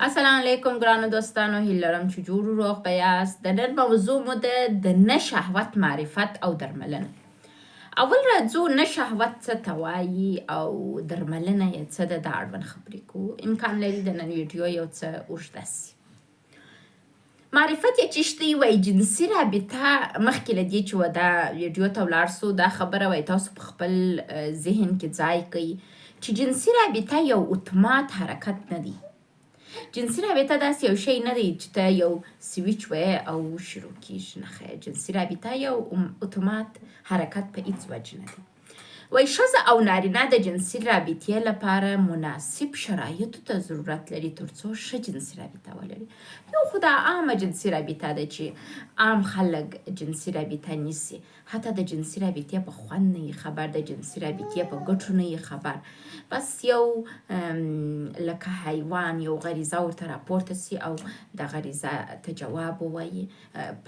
السلام علیکم ګرانو دوستانو، هیله لرم چې جوړ و روغ به یاست. د نن موضوع مو ده د نه شهوت معرفت او درملنه. اول راځو نه شهوت څه ته وایي او درملنه یې څه ده، دا اړوند خبرې کوو. امکان لري د نن ویډیو یو څه اوږده شي. معرفت یې چی شته وای جنسي رابطه، مخکې له دې چې و دا ویډیو ته ولاړ سو، دا خبره وای تاسو په خپل ذهن کې ځای کړئ چې جنسي رابطه یو اتومات حرکت نه دی. جنسي رابطه داسې یو شی نه دی چې ته یو سویچ وې او شروع کیږي. نه خیر، جنسي رابطه یو اتومات حرکت په هیڅ وجه نه دی. وایي ښځه او نارینه د جنسي رابطې لپاره مناسب شرایطو ته ضرورت لري ترڅو ښه جنسي رابطه ولري. یو خو دا عامه جنسي رابطه ده چې عام خلک جنسي رابطه نیسي، حتی د جنسي رابطې په خوند نه یي خبر، د جنسي رابطې په ګټو نه یي خبر، بس یو لکه حیوان یو غریزه ورته راپورته سي او د غریزه ته جواب ووایي،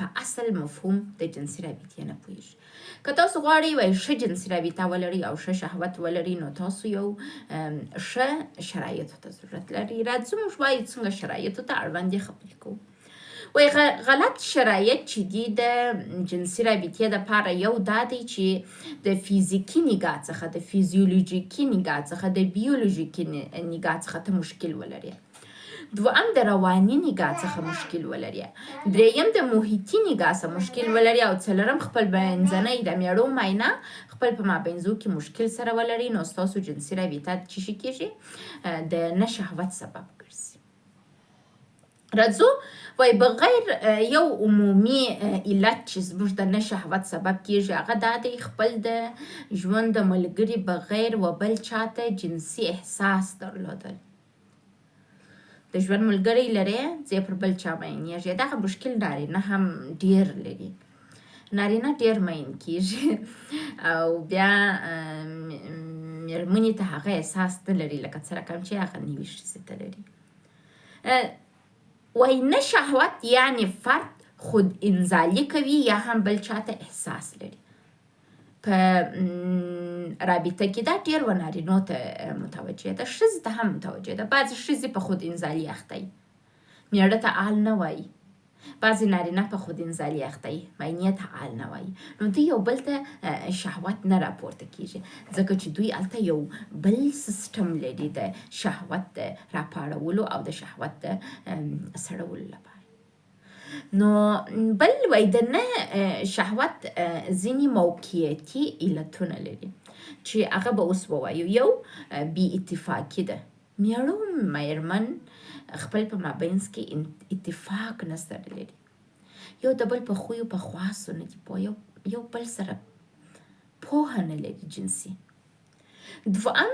په اصل مفهوم د جنسي رابطې نه پوهیږي. که تاسو غواړئ وای ښه جنسي رابطه ولرئ او ښه شهوت ولرئ، نو تاسو یو ښه شرایطو ته ضرورت لرئ. راځو موږ وایو څنګه شرایطو ته اړوندې خبرې کوو. وای غلط شرایط چې دي د جنسي رابطې دپاره، یو دا دی چې د فزیکي نګاه څخه، د فزیولوژیکي نګاه څخه، د بیولوژیکي نګاه څخه ته مشکل ولرې. دوهم د رواني نګاه څخه مشکل ولري. درېیم د محیطي نګاه څخه مشکل ولري. او څلورم خپل منځنی د میړو ماینه خپل په مابینځو کې مشکل سره ولري، نو ستاسو جنسي رابطه چې شي کېږي د نه شهوت سبب ګرځي. راځو وای بغیر یو عمومي علت چې زموږ د نه شهوت سبب کیږي، هغه دا دی خپل د ژوند د ملګري بغیر و بل چاته جنسي احساس درلودل. د ژوند ملګری لرې، ځې پر بل چا مینېږې. دغه مشکل نارینه هم ډیر لري، نارینه ډیر مین کیږي او بیا میرمنې ته هغه احساس نه لري لکه څه رقم چې هغه نوي ښځې ته لري. وای نه شهوت یعنی فرد خود انزالي کوي یا هم بل چاته احساس لري په رابطه کې. دا ډېر و نارینو ته متوجه ده، ښځې ته هم متوجه ده. بعضې ښځې په خود انزالي اخته وي، میړه ته آل نه وایي. بعضې نارینه په خود انزالي اخته وي، ماینې ته آل نه وایي، نو دوی یو بل ته شهوت نه راپورته کیږي، ځکه چې دوی هلته یو بل سیستم لري د شهوت د راپارولو او د شهوت د سړولو لپاره. نو بل وای د نه شهوت ځینې موقعیتي علتونه لري چې هغه به اوس ووایو. یو بی اتفاقي ده، میړه او میرمن خپل په مابینځ کې اتفاق نه سره لري، یو د بل په خویو په خواصو نه دي پوه، یو بل سره پوهه نه لري جنسي. دوهم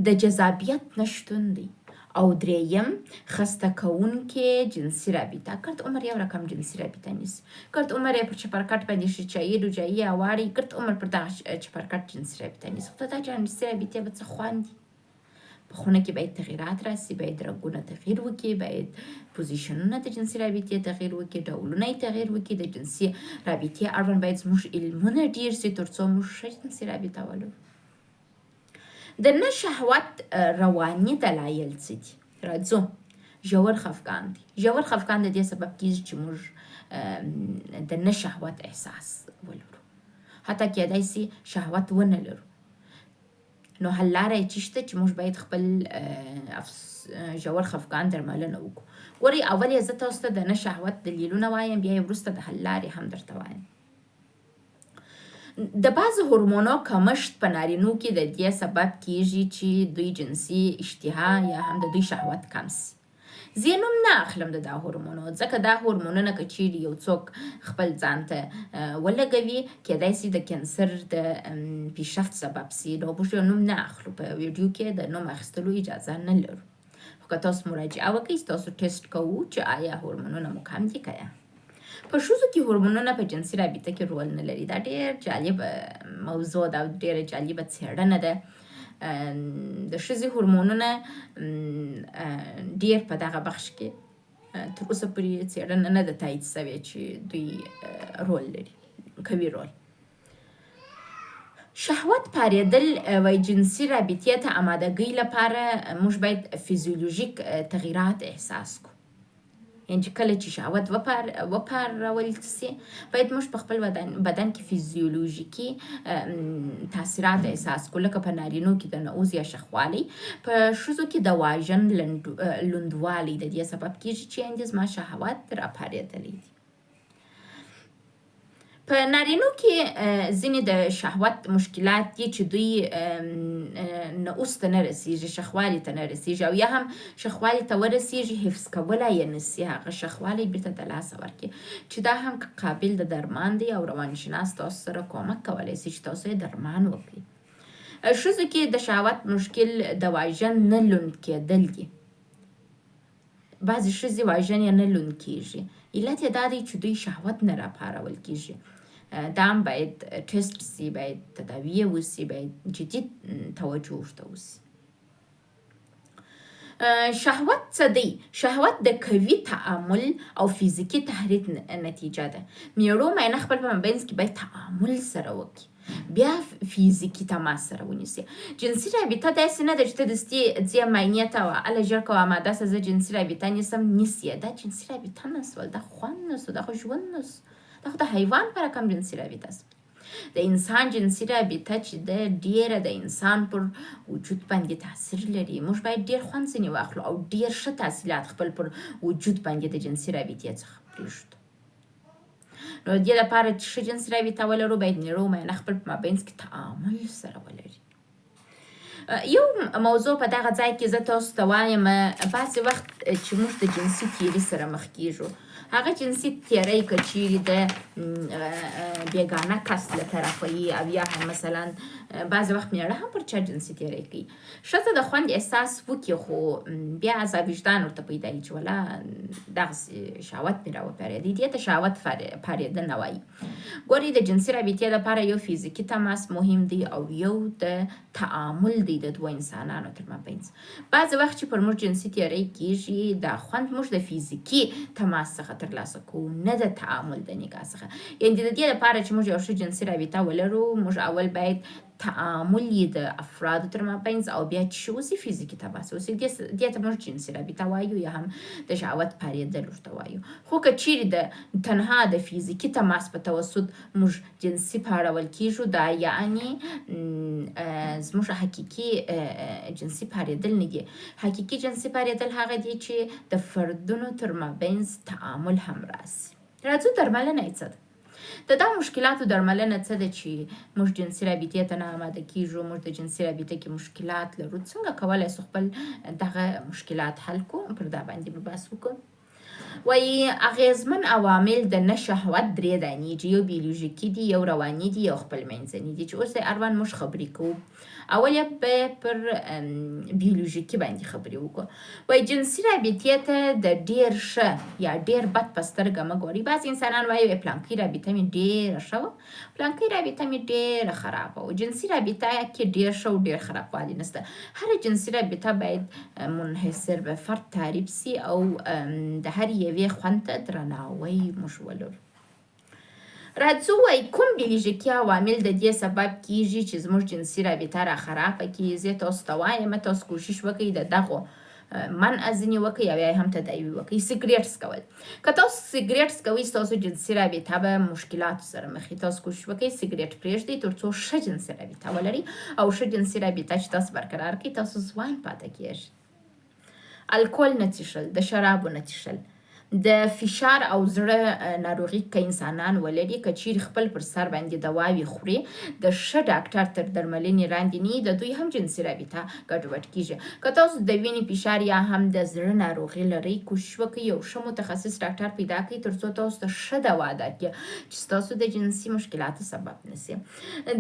د جذابیت نه شتون دی. او درېیم خسته کوونکې جنسي رابطه. کرت عمر یو رقم جنسي رابطه نیسي، کرت عمر یې پر چپرکټ باندې شچایي رجایي اواړي، کرت عمر پر دغه چپرکټ جنسي رابطه نیسي. خو دا جنسي رابطې به څه خوند دي؟ په خونه کې باید تغیرات راسي، باید رنګونه تغییر وکړي، باید پوزیشنونه د جنسي رابطې تغییر وکړي، ډولونه یې تغییر وکړي. د جنسي رابطې اړوند باید زموږ علمونه ډېر سي ترڅو موږ ښه جنسي رابطه ولرو. د نه شهوت رواني دلایل څه دي؟ راځو. ژور خفګان دی. ژور خفګان د دې سبب کیږي چې موږ د نه شهوت احساس ولرو، حتی کیدای سي شهوت ونه لرو. نو حل لاره یې چې شته چې موږ باید خپل ژور خفګان درملنه وکړو. ګورئ، اول یې زه تاسو ته د نه شهوت دلیلونه وایم، بیا یې وروسته د حل لارې هم درته وایم. د بعضو هورمونو کمښت په نارینو کې د دې سبب کیږي چې دوی جنسي اشتها یا هم د دوی شهوت کم سي. زه یې نوم نه اخلم د دا هورمونو، ځکه دا هورمونونه که چیرې یو څوک خپل ځان ته ولګوي، کیدای سي د کینسر د پیشرفت سبب سي. نو موږ یې نوم نه اخلو، په ویډیو کې د نوم اخیستلو اجازه نه لرو. خو که تاسو مراجعه وکړئ، تاسو ټیسټ کوو چې آیا هورمونونه مو کم دي که یا. په ښځو کې هورمونونه په جنسي رابطه کې رول نه لري. دا ډېر جالب موضوع ده او ډېره جالبه څېړنه ده. د ښځې هورمونونه ډېر په دغه بخش کې تر اوسه پورې څېړنه نه ده تایید شوې چې دوی رول لري، کوي رول. شهوت پارېدل وایي جنسي رابطې ته امادګۍ لپاره موږ باید فزیولوژیک تغیرات احساس کړو. یعنی چې کله چې شهوت وپارول سي، باید موږ په خپل بدن کې فزیولوژیکي تاثیرات احساس کړو، لکه په نارینو کې د نعوظ یا شخوالی، په ښځو کې د واژن لوندوالی د دې سبب کیږي چې یعنې زما شهوت راپارېدلی دی. په نارینو کې ځینې د شهوت مشکلات دي چې دوی نعوظ ته نه رسیږي، شخوالي ته نه رسیږي، او یا هم شخوالي ته ورسیږي حفظ کولای یې نه سي، هغه شخوالی بیرته د لاسه ورکړي، چې دا هم قابل د درمان دی او روانشناس تاسو سره کومک کولای سي چې تاسو یې درمان وکړئ. ښځو کې د شهوت مشکل د واژن نه لوند کېدل دي. بعضې ښځې واژن یې نه لوند کېږي، علت یې دا دی چې دوی شهوت نه راپارول کېږي. دا هم باید ټیسټ سي، باید تداوي یې وسي، باید جدي توجه ورته وسي. شهوت څه دی؟ شهوت د قوي تعامل او فزیکي تحریک نتیجه ده. میړو ماینه خپل په مابینځ کې باید تعامل سره وکړي، بیا فزیکي تماس سره ونیسي. جنسي رابطه داسې نه ده چې ته دستي ځې ماینې ته او هله ژر کوه اماده سه زه جنسي رابطه نیسم، نیسي. دا جنسي رابطه نه سول، دا خوند نه سو، دا خو ژوند نه سو، دا خو د حیوان په رقم جنسي رابطه سوه. د انسان جنسي رابطه چې ده ډېره د انسان پر وجود باندې تاثیر لري. موږ باید ډېر خوند ځینې واخلو او ډېر ښه تاثیرات خپل پر وجود باندې د جنسي رابطې څخه پرېږدو. نو د دې لپاره چې ښه جنسي رابطه ولرو، باید میړه او ماینه خپل په مابینځ کې تعامل سره ولري. یو موضوع په دغه ځای کې زه تاسو ته وایم، بعضې وخت چې موږ د جنسي تیري سره مخ کیږو، هغه جنسي تیری که چیرې د بیګانه کس له طرفه وي، او یا هم مثلا بعضې وخت میړه هم پر چا جنسي تیری کوي، ښځه د خوند احساس وکړي، خو بیا عذاب وجدان ورته پیدا وي چې ولا دغسې شهوت مې راوپارېدی. دې ته شهوت پارېدنه وایي. ګورئ، د جنسي رابطې لپاره یو فزیکي تماس مهم دی او یو د تعامل دی د دوو انسانانو تر مابینځ. بعضې وخت چې پر موږ جنسي تیری کیږي، دا خوند موږ د فزیکي تماس څخه ترلاسه کوو، نه د تعامل د نګاه څخه. یعنې د دې لپاره چې موږ یو ښه جنسي رابطه ولرو، موږ اول باید تعامل یې د افرادو تر مابینځ او بیا چې وسي فزیکي تماس وسي. دې ته موږ جنسي رابطه وایو یا هم د شهوت پارېدل ورته وایو. خو که چیرې د تنها د فزیکي تماس په توسط موږ جنسي پاړول کیږو، دا یعنی زموږ حقیقي جنسي پارېدل نه دي. حقیقي جنسي پارېدل هغه دي چې د فردونو تر مابینځ تعامل هم راسي. راځو درملنه یې څه ده؟ د دا مشکلاتو درملنه څه ده چې موږ جنسي رابطې ته نه آماده کیږو، موږ د جنسي رابطې کې مشکلات لرو، څنګه کولای سو خپل دغه مشکلات حل کړو؟ پر دا باندې به بحث وکړو. وایي اغېزمن عوامل د نه شهوت درې دانې چې یو بیولوژیکي دي، یو رواني دي، یو خپل منځني دي، چې اوس د اړوند موږ خبرې کوو. اول یې به پر بیولوژیکي باندې خبرې وکړو. وایي جنسي رابطې ته د ډېر ښه یا ډېر بد په سترګه مه ګورئ. بعضې انسانان وایي پلانکۍ رابطه مې ډېره ښه وه، پلانکۍ رابطه مې ډېره خرابه وه. جنسي رابطه کې ډېر ښه او ډېر خرابوالی نشته. هره جنسي رابطه باید منحصر به فرد تعریف سي او د هرې یوې خوند ته درناوی موږ ولرو. راځو وایي کوم بیولوژیکي عوامل د دې سبب کیږي چې زموږ جنسي رابطه را خرابه کړي؟ زه تاسو ته وایم، تاسو کوشش وکړئ د دغو منع ځینې وکړئ او یا هم تداوي وکړئ. سګریټ څکول، که تاسو سګریټ څکوئ ستاسو جنسي رابطه به مشکلاتو سره مخ وي. تاسو کوشش وکړئ سګریټ پرېږدئ تر څو ښه جنسي رابطه ولرئ، او ښه جنسي رابطه چې تاسو برقرار کړئ تاسو ځوان پاتې کیږئ. الکول نه څښل، د شرابو نه څښل، د فشار او زړه ناروغي که انسانان ولري، که چیرې خپل پر سر باندې دواوې خوري، د ښه ډاکټر تر درملنې لاندې نه، د دوی هم جنسي رابطه ګډوډ کیږي. که تاسو د وینې فشار یا هم د زړه ناروغي لرئ، کوشش وکړئ یو ښه متخصص ډاکټر پیدا کړئ تر څو تاسو ته ښه دوا درکړي چې ستاسو د جنسي مشکلاتو سبب نه شي.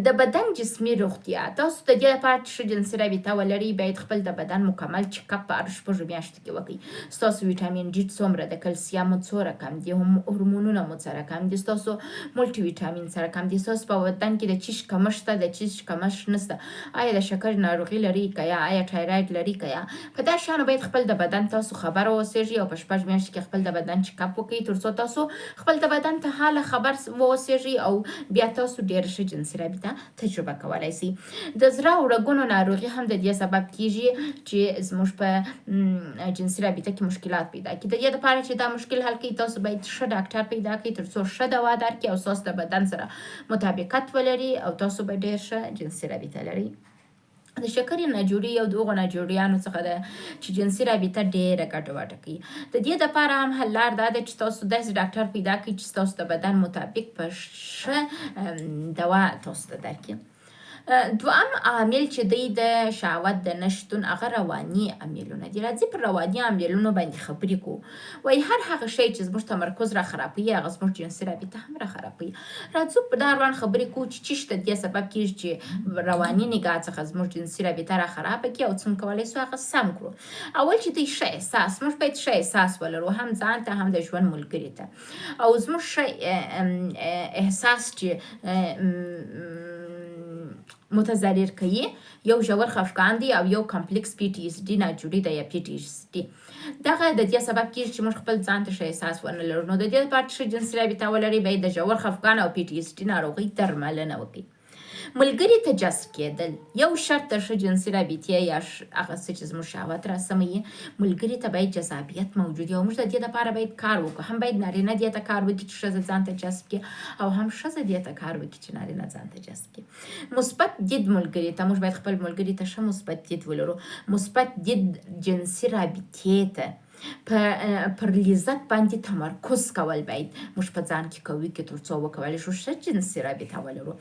د بدن جسمي روغتیا، تاسو د دې لپاره چې ښه جنسي رابطه ولرئ باید خپل د بدن مکمل چک اپ په هرو 6 میاشتو کې وکړئ. ستاسو ویټامین ډي څومره ده، کلسیم کلسیم مو څو رقم دي، هورمونونه مو څه رقم دي، ستاسو مولټي ویټامین څه رقم دي، ستاسو په بدن کې د چیش کمښت شته، د چیش کمښت نشته، آیا د شکر ناروغي لري که یا، آیا ټایرایډ لري که یا. په دا شیانو باید خپل د بدن تاسو خبر اوسیږئ او په 6 میاشتو کې خپل د بدن چیک اپ وکړئ، ترڅو تاسو خپل د بدن ته حاله خبر واوسیږئ او بیا تاسو ډیره ښه جنسي رابطه تجربه کولای شئ. د زړه او رګونو ناروغي هم د دې سبب کیږي چې زموږ په جنسي رابطه کې مشکلات پیدا کړي. د دې لپاره چې دا مشکل حل کړئ، تاسو باید ښه ډاکټر پیدا کړئ ترڅو ښه دوا درکړي او ستاسو د بدن سره مطابقت ولري او تاسو به ډیر ښه جنسي رابطه لرئ. د شکرې ناجوړي یو د هغو ناجوړیانو څخه ده چې جنسي رابطه ډیره ګډه وډه کوي. د دې لپاره هم حل لار دا ده چې تاسو داسې ډاکټر پیدا کړئ چې ستاسو د بدن مطابق په ښه دوا تاسو ته درکړي. دوهم عامل چې دی د شهوت د نشتون، هغه رواني عاملونه دي. راځي پر رواني عاملونو باندې خبرې کوو. وایي هر هغه شی چې زموږ تمرکز را خرابوي، هغه زموږ جنسي رابطه هم را خرابوي. راځو په دا روان خبرې کوو چې چیش د دې سبب کېږي چې رواني نګاه څخه زموږ جنسي رابطه را خرابه کړي او څنګه کولی شو هغه سم کړو. اول چې دی ښه احساس، موږ باید ښه احساس ولرو، هم ځان ته هم د ژوند ملګري ته، او زموږ ښه احساس چې متضرر کوي یو ژور خفګان دی او یو کمپلیکس پی ټي اس ډي ناجوړي ده یا پی ټي اس ډي. دغه د دې سبب کېږي چې موږ خپل ځان ته ښه احساس ونه لرو. نو د دې لپاره چې ښه جنسي رابطه ولرئ، باید د ژور خفګان او پی ټي اس ډي ناروغۍ درملنه وکړئ. ملګري ته جذب کېدل یو شرط د ښه جنسي رابطې یا هغه څه چې زموږ شهوت راسموي، ملګري ته باید جذابیت موجود وي او موږ د دې لپاره باید کار وکړو. هم باید نارینه دې ته کار وکړي چې ښځه ځان ته جذب کړي او هم ښځه دې ته کار وکړي چې نارینه ځان ته جذب کړي. مثبت دید ملګري ته، موږ باید خپل ملګري ته ښه مثبت دید ولرو. مثبت دید جنسي رابطې ته پر لذت باندې تمرکز کول باید موږ په ځان کې قوي کړو، ترڅو وکولی شو ښه جنسي رابطه ولرو.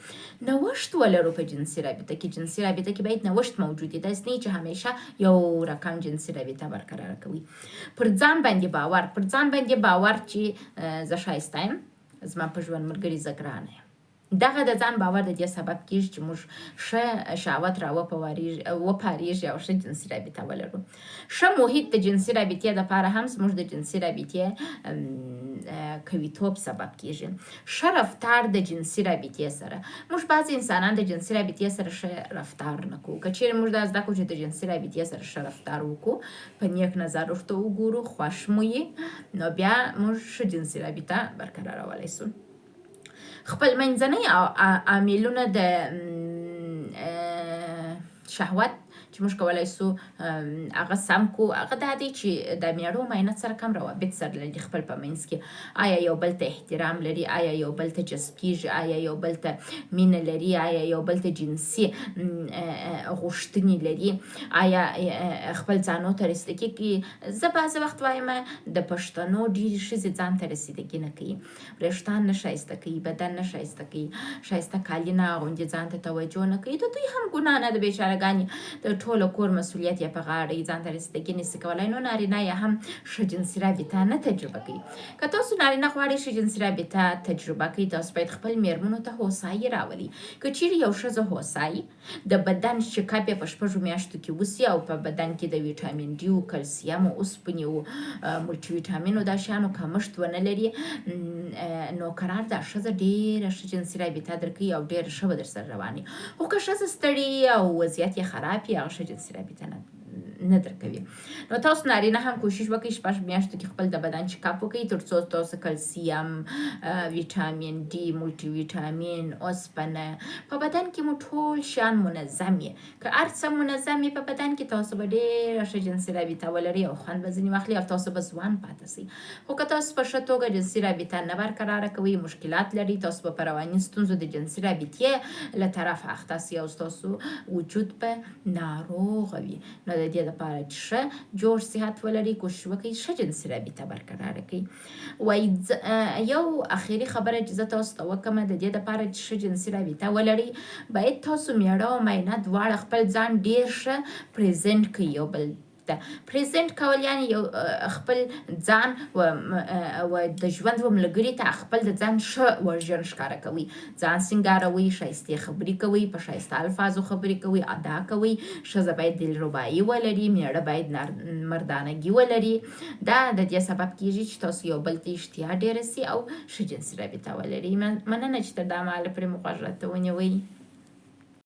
نوښت ولرو په جنسي رابطه کې. جنسي رابطه کې باید نوښت موجود وي، داسې نه چې همیشه یو رقم جنسي رابطه برقراره کوي. پر ځان باندې باور، پر ځان باندې باور چې زه ښایسته یم، زما په ژوند ملګري زه ګرانه یم. دغه د ځان باور د دې سبب کېږي چې موږ ښه شهوت را وپارېږي او ښه جنسي رابطه ولرو. ښه محیط د جنسي رابطې لپاره هم زموږ د جنسي رابطې قویتوب سبب کېږي. ښه رفتار د جنسي رابطې سره، موږ بعضې انسانان د جنسي رابطې سره ښه رفتار نه کوو. که چیرې موږ دا زده کړو چې د جنسي رابطې سره ښه رفتار وکړو، په نیک نظر ورته وګورو، خوښ مو یي، نو بیا موږ ښه جنسي رابطه برقرارولی شو. خپل منځنۍ عاملونه د شهوت چې موږ کولای شو هغه سم کړو، هغه دا دی چې د میړو ماینت سره کم روابط سره لري خپل په منځ کې. آیا یو بل ته احترام لري، آیا یو بل ته جذب کیږي، آیا یو بل ته مینه لري، آیا یو بل ته جنسي غوښتنې لري، آیا خپل ځانو ته رسیدګي کوي. زه بعضې وخت وایم د پښتنو ډېرې ښځې ځان ته رسیدګي نه کوي، وریښتان نه ښایسته کوي، بدن نه ښایسته کوي، ښایسته کالي نه اغوندي، ځان ته توجه نه کوي. د دوی هم ګناه نه ده، بیچارهګانې د ټولو کور مسؤلیت یې په غاړه وي، ځان ته رسیدګي نشي کولی، نو نارینه یې هم ښه جنسي رابطه نه تجربه کوي. که تاسو نارینه غواړئ ښه جنسي رابطه تجربه کوي، تاسو باید خپل میرمنو ته هوسایي راولئ. که چیرې یو ښځه هوسایي د بدن چیک اپ یې په 6 میاشتو کې وشي او په بدن کې د ویټامین ډي او کلسیم او اوسپنې او ملټي ویټامینو دا شیانو کمښت ونه لري، نو قرار دا ښځه ډېره ښه جنسي رابطه درکوي او ډېره ښه به درسره روانه وي. خو که ښځه ستړې او وضعیت یې خراب وي، هغه ښه جنسي رابطه نه درکوي. نو تاسو نارینه هم کوشش وکړئ 6 میاشتو کې خپل د بدن چیک اپ وکړئ، ترڅو تاسو کلسیم، ویټامین ډي، ملټي ویټامین، اوسپنه په بدن کې مو ټول شیان منظم وي. که هر څه منظم وي په بدن کې، تاسو به ډېره ښه جنسي رابطه ولرئ او خوند به ځینې واخلئ او تاسو به ځوان پاتې شئ. خو که تاسو په ښه توګه جنسي رابطه نه برقراره کوئ، مشکلات لرئ، تاسو به په رواني ستونزو د جنسي رابطې له طرفه اخته شئ او ستاسو وجود به ناروغه وي. نو د دې لپاره چې ښه جوړ صحت ولرئ، کوشش وکړئ ښه جنسي رابطه برقراره کړئ. وایي یو اخري خبره چې زه تاسو ته وکړم، د دې لپاره چې ښه جنسي رابطه ولرئ، باید تاسو میړه او ماینه دواړه خپل ځان ډېر ښه present کړئ یو بل ده. Present کول یعنی یو خپل ځان و د ژوند و ملګري ته خپل د ځان ښه version ښکاره کوئ. ځان سینګاروئ، ښایستې خبرې کوئ، په ښایسته الفاظو خبرې کوئ، ادا کوئ. ښځه باید دلربایي ولري، میړه باید مردانګي ولري. دا د دې سبب کیږي چې تاسو یو بل ته اشتها ډیره شي او ښه جنسي رابطه ولري. مننه چې تر دا مهاله پورې مو غوږ راته ونیوئ.